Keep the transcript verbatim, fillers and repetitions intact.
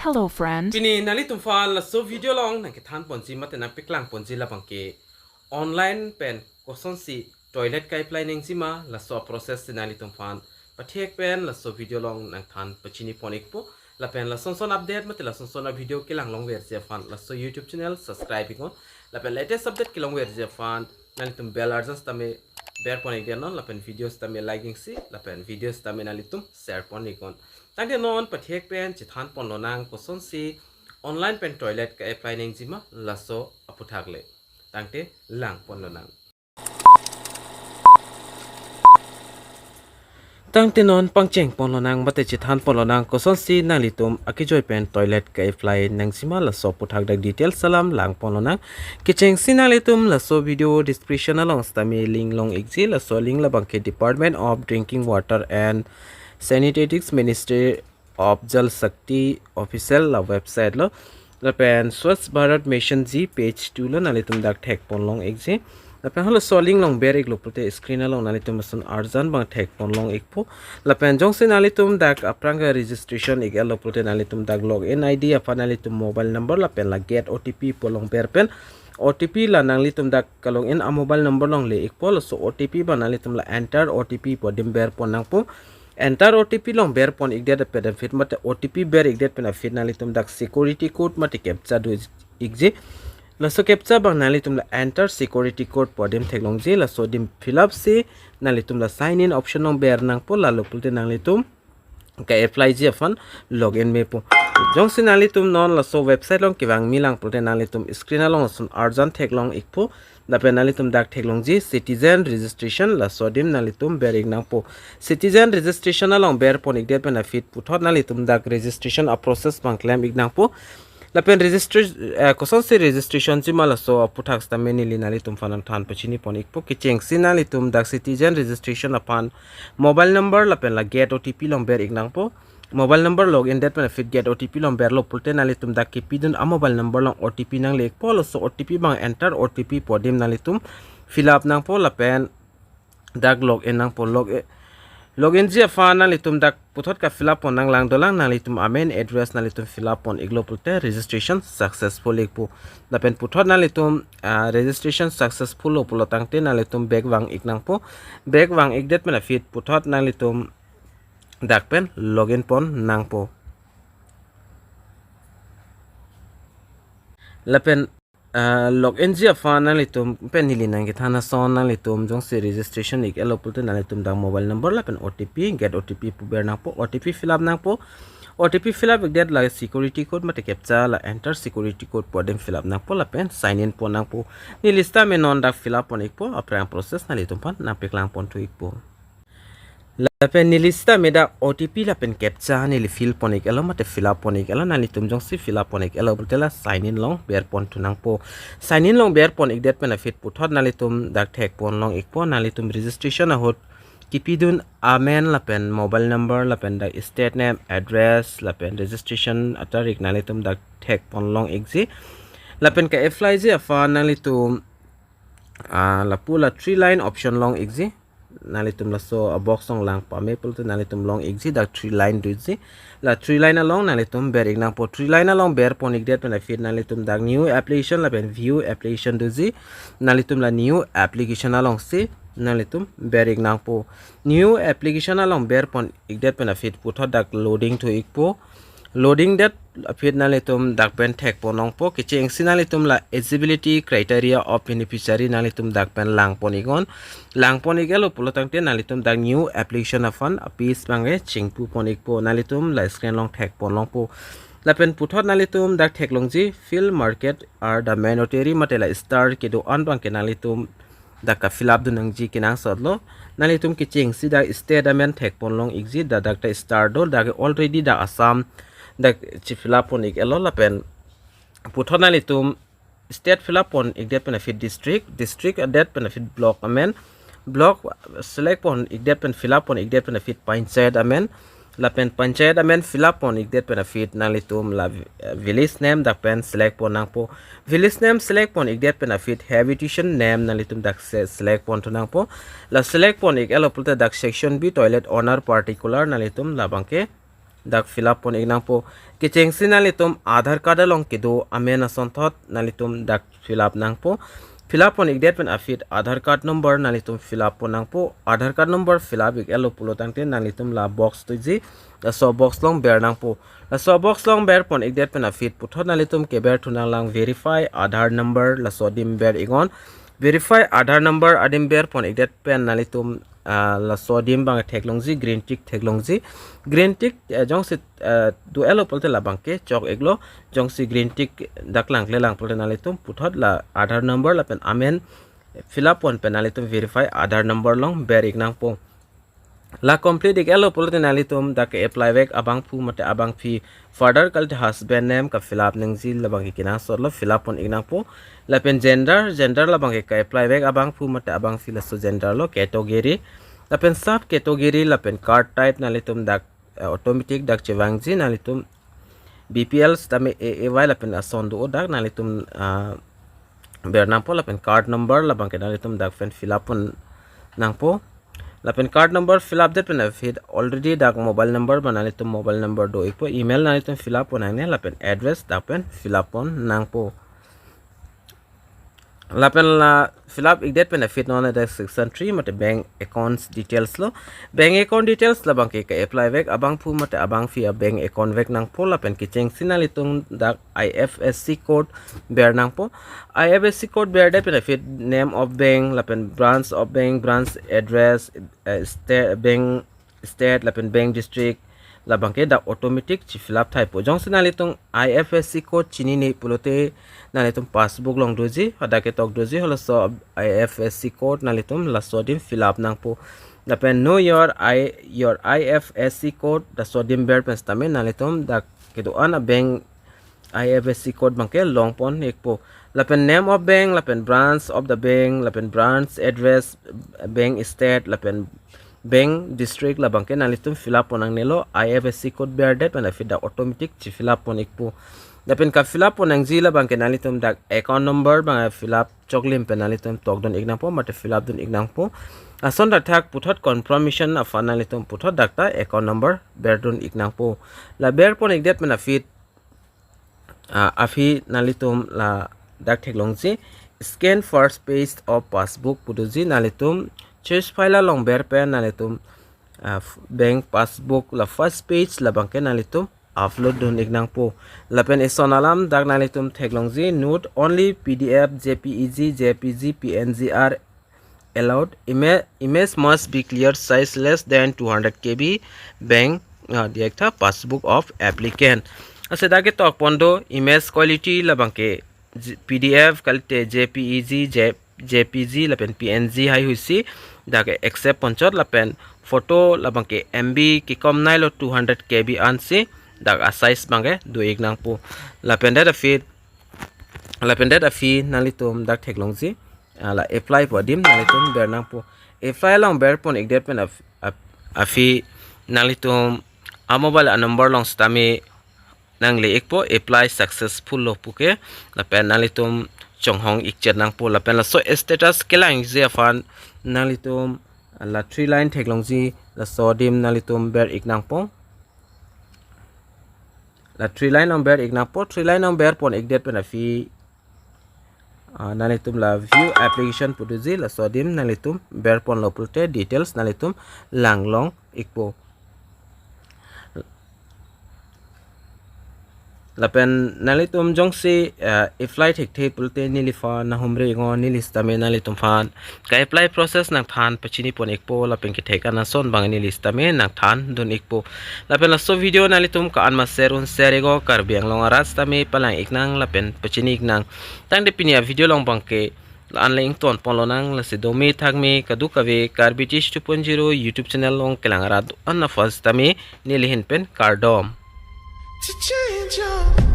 Hello, friend. Pini nanglitum aphan laso video along nangkethan ponji mate nangpeklang ponji labang ke online pen kosonsi toilet ke-apply nangji ma, laso process si nanglitum aphan pathek pen laso video along nangthan pachini pon ikpo. Lapen lason son update mate lason son a-video kelang longverji aphan laso YouTube channel subscribe iknon. Lapen latest update kelongverji aphan nanglitum bell arjan sitame ber pon iknon, lapen video sitame like iksi, lapen video sitame nanglitum share pon iknon. Tangte non pathek pen chethan pon lonang kosonsi online pen toilet ke-apply nangji ma laso aputhak le. Tangte lang pon lonang. Tangte non pangcheng pon lonang mate chethan pon lonang kosonsi nanglitum akejoi pen toilet ke-apply nangji ma laso aputhak dak details alam lang pon lonang. Kechengsi nanglitum laso video description along sitame link long ikji, laso link labang ke Department of Drinking Water and Sanitation Ministry of Jal Shakti official la website lo. Lapen Swachh Bharat Mission ji page two lo, nanglitum dak thek pon long ikji. Lapen halaso link along ber iklo pulote screen along nanglitum lason arjan abang thek pon long ikpo. Lapen jongsi nanglitum dak aphrang ke registration ik-etlo pulote nanglitum dak login I D aphan nanglitum mobile number lapen la get O T P pu along ber pen O T P la nanglitum dak ke-login a-mobile number along le ikpo, laso O T P abang nanglitum la enter O T P pu adim ber pon nangpo. Enter O T P along ber pon ikdet pen aphi mate O T P ber ikdet pen aphi nanglitum dak security code mate captcha do ikji. Laso captcha abang nanglitum la enter security code pu adim theklongji, laso adim fill up si nanglitum la sign in option along ber nangpo, lalo pulote nanglitum ke-apply ji aphan login mepo. Jongsi nanglitum non laso website along kevang milang pulote nanglitum screen along lason arjan theklong ikpo. Lapen nanglitum dak theklongji citizen registration, laso adim nanglitum ber ik nangpo. Citizen registration along ber pon ikdet pen aphi puthot nanglitum dak registration a-process abang klem ik nangpo. Lapen register, eh, kosonsi registration ji ma laso aputhak sitame neli nanglitum aphan nangthan pachini pon ikpo. Kechengsi nanglitum dak citizen registration aphan mobile number lapen la get O T P along ber ik nangpo. Mobile number login det pen aphi get O T P along berlo pulote nanglitum dak kepidun a-mobile number along O T P nangle ikpo, laso O T P abang enter O T P pu adim nanglitum fill up nangpo lapen dak login nangpo. Log, login ji aphan nanglitum dak puthot ke-fill up pon nanglang dolang, nanglitum amen address nanglitum fill up pon iklo pulote registration successful ikpo. Lapen puthot nanglitum, ah, registration successful lo pulo tangte nanglitum back vang ik nangpo. Back vang ikdet pen aphi puthot nanglitum dak pen login pon nangpo. Lapen, ah, login ji aphan nanglitum pen neli nangkethan ason nanglitum jongsi registration ik-etlo pulote nanglitum dak mobile number lapen O T P, get O T P pu ber nangpo, O T P fill up nangpo. O T P fill up ikdet la security code mate captcha la enter security code pu adim fill up nangpo lapen sign in pon nangpo. Neli sitame non dak fill up pon ikpo, aphrang process nanglitum aphan nangpeklang ponthu ikpo. Lapen neli sitame dak O T P lapen captcha neli fill pon ik-etlo mate fill up pon ik-etlo, nanglitum jongsi fill up pon ik-etlo pulote la sign in along ber ponthu nangpo. Sign in along ber pon ikdet pen aphi puthot nanglitum dak thek pon long ikpo, nanglitum registration ahut kepidun amen lapen mobile number lapen dak state name, address lapen registration atarik nanglitum dak thek pon long ikji. Lapen ke-apply ji aphan nanglitum, ah, lapu la three line option long ikji. Nanglitum laso a-box along lang pame pulote nanglitum long ikji, dak three line doji. La three line along nanglitum ber ik nangpo. Three line along ber pon ikdet pen aphi nanglitum dak new application lapen view application doji. Nanglitum la new application alongsi nanglitum ber ik nangpo. New application along ber pon ikdet pen aphi puthot dak loading thu ikpo. Loading det aphi nanglitum dak pen thek pon longpo. Kechengsi nanglitum la eligibility criteria of beneficiary nanglitum dak pen lang pon iknon. Lang pon ik-etlo pulo tangte nanglitum dak new application aphan a-page abang ke chingpu pon ikpo. Nanglitum la screen along thek pon longpo. Lapen puthot nanglitum dak theklongji field marker are the mandatory mate la star kedo-an abang ke nanglitum dak ke-fill up dun nangji kenangsot lo. Nanglitum kechengsi dak state amen thek pon long ikji, dak dak ta star do, dak already dak Assam dak che-fill up pon ik-etlo lapen puthot nanglitum state fill up pon ikdet pen aphi district, district adet pen aphi block amen, block select pon ikdet pen fill up pon ikdet pen aphi panchayat amen, lapen panchayat amen fill up pon ikdet pen aphi nanglitum la, eh, village name dak pen select pon nangpo. Village name select pon ikdet pen aphi habitation name nanglitum dak se select ponthu nangpo. La select pon ik-etlo pulote dak section B toilet owner particular nanglitum labang ke dak fill up pon ik nangpo. Kechengsi nanglitum Aadhaar card along kedo amen asonthot nanglitum dak fill up nangpo. Fill up pon ikdet pen aphi Aadhaar card number nanglitum fill up pon nangpo. Aadhaar card number fill up ik-etlo pulo tangte nanglitum la box doji, laso box along ber nangpo. Laso box along ber pon ikdet pen aphi puthot nanglitum keber thu nanglang verify Aadhaar number, laso adim ber iknon. Verify Aadhaar number adim ber pon ikdet pen nanglitum, ah, laso adim abang theklongji, green tick theklongji. Green tick, eh, jongsi, eh, do-etlo pulote labang ke chok iklo. Jongsi green tick dak langkle lang pulote nanglitum puthot la Aadhaar number lapen amen fill up pon pen nanglitum verify Aadhaar number along ber ik nangpo. La complete ik-etlo pulote nanglitum dak ke-apply vek abangphu mate abangphi, father kalite husband name ka fill up nangji, labang ke kenangsotlo, fill up pon ik nangpo. Lapen gender, gender labang ke ka-apply vek abangphu mate abangphi laso gender lo, category, lapen sub category, lapen card type nanglitum dak, eh, automatic dak chevangji, nanglitum B P L sitame A A Y lapen ason do dak nanglitum, ah, ber nangpo. Lapen card number labang ke nanglitum dak pen fill up pon nangpo. Lapen card number fill up det pen aphi already dak mobile number abang nanglitum mobile number do ikpo, email nanglitum fill up pon nangne, lapen address dak pen fill up pon nangpo. Lapen la fill up ikdet pen aphi non dak section three mate bank accounts details lo. Bank account details labang ke ka-apply vek abangphu mate abangphi a-bank account vek nangpo. Lapen kechengsi nanglitum dak I F S C code ber nangpo. I F S C code berdet pen aphi name of bank, lapen branch of bank, branch address, eh, state, bank state, lapen bank district, labang ke dak automatic chi fill up thaipo. Jongsi nanglitum I F S C code chinine pulote nanglitum passbook along doji, hadak ketok doji, halaso I F S C code nanglitum laso adim fill up nangpo. Lapen know your I, your I F S C code, laso adim ber pen sitame nanglitum dak kedo-an a-bank I F S C code abang ke long pon ikpo. Lapen name of bank, lapen branch of the bank, lapen branch address, bank state, lapen bank district labang ke nanglitum fill up pon nangnelo. I F S C code berdet pen aphi dak automatic chi fill up pon ikpo. Lapen ka fill up pon nangji labang ke nanglitum dak account number abang fill up choklim pen nanglitum tokdun ik nangpo mate fill up dun ik nangpo. Ason dak thak puthot confirmation aphan nanglitum puthot dak ta account number berdun ik nangpo. La ber pon ikdet pen aphi, ah, aphi nanglitum ladak theklongji scan first page of passbook pu doji, nanglitum choose file along ber pen nanglitum, ah, f-, bank passbook la first page labang ke nanglitum upload dun ik nangpo. Lapen ison alam dak nanglitum theklongji, note only P D F, J P E G, J P G, P N G are allowed. Ima-, image must be clear, size less than two hundred K B, bank, ah, diak tha passbook of applicant. Ase dak ketok pon do image quality labang ke J-, P D F kalite J P E G, J-, J P G lapen P N G haihui si dak ke accept ponchot, lapen photo labang ke M B kekom nailo two hundred K B ansi dak a-size abang ke do ik nangpo. Lapen det aphi, lapen det aphi nanglitum dak theklongji, ah, la apply pu adim nanglitum ber nangpo. Apply along ber pon ikdet pen ap-, ap-, aphi nanglitum a-mobile a-number along sitame nangle ikpo, apply successful lo puke. Lapen nanglitum chonghong ikchet nangpo. Lapen laso status kelangji aphan nanglitum la three line theklongji, laso adim nanglitum ber ik nangpo. La three line along ber ik nangpo. Three line along ber pon ikdet pen aphi, ah, nanglitum la view application pu doji, laso adim nanglitum ber ponlo pulote details nanglitum langlong ikpo. Lapen nanglitum jongsi, ah, apply thekthe pulote neliphan nanghumri iknon, neli sitame nanglitumphan ka-apply process nangthan pachini pon ikpo, lapen kethek an ason abang neli sitame nangthan dun ikpo. Lapen laso video nanglitum ka-an ma share un share iknon, Karbi Anglong arat sitame palang ik nang lapen pachini ik nang. Tangte pini a-video along abang ke la-an le ington ponlonang, lasi dome thakme kadokave Karbi Teach two point zero YouTube channel along kelang arat do-an aphan sitame neli ahin pen kardom. To change your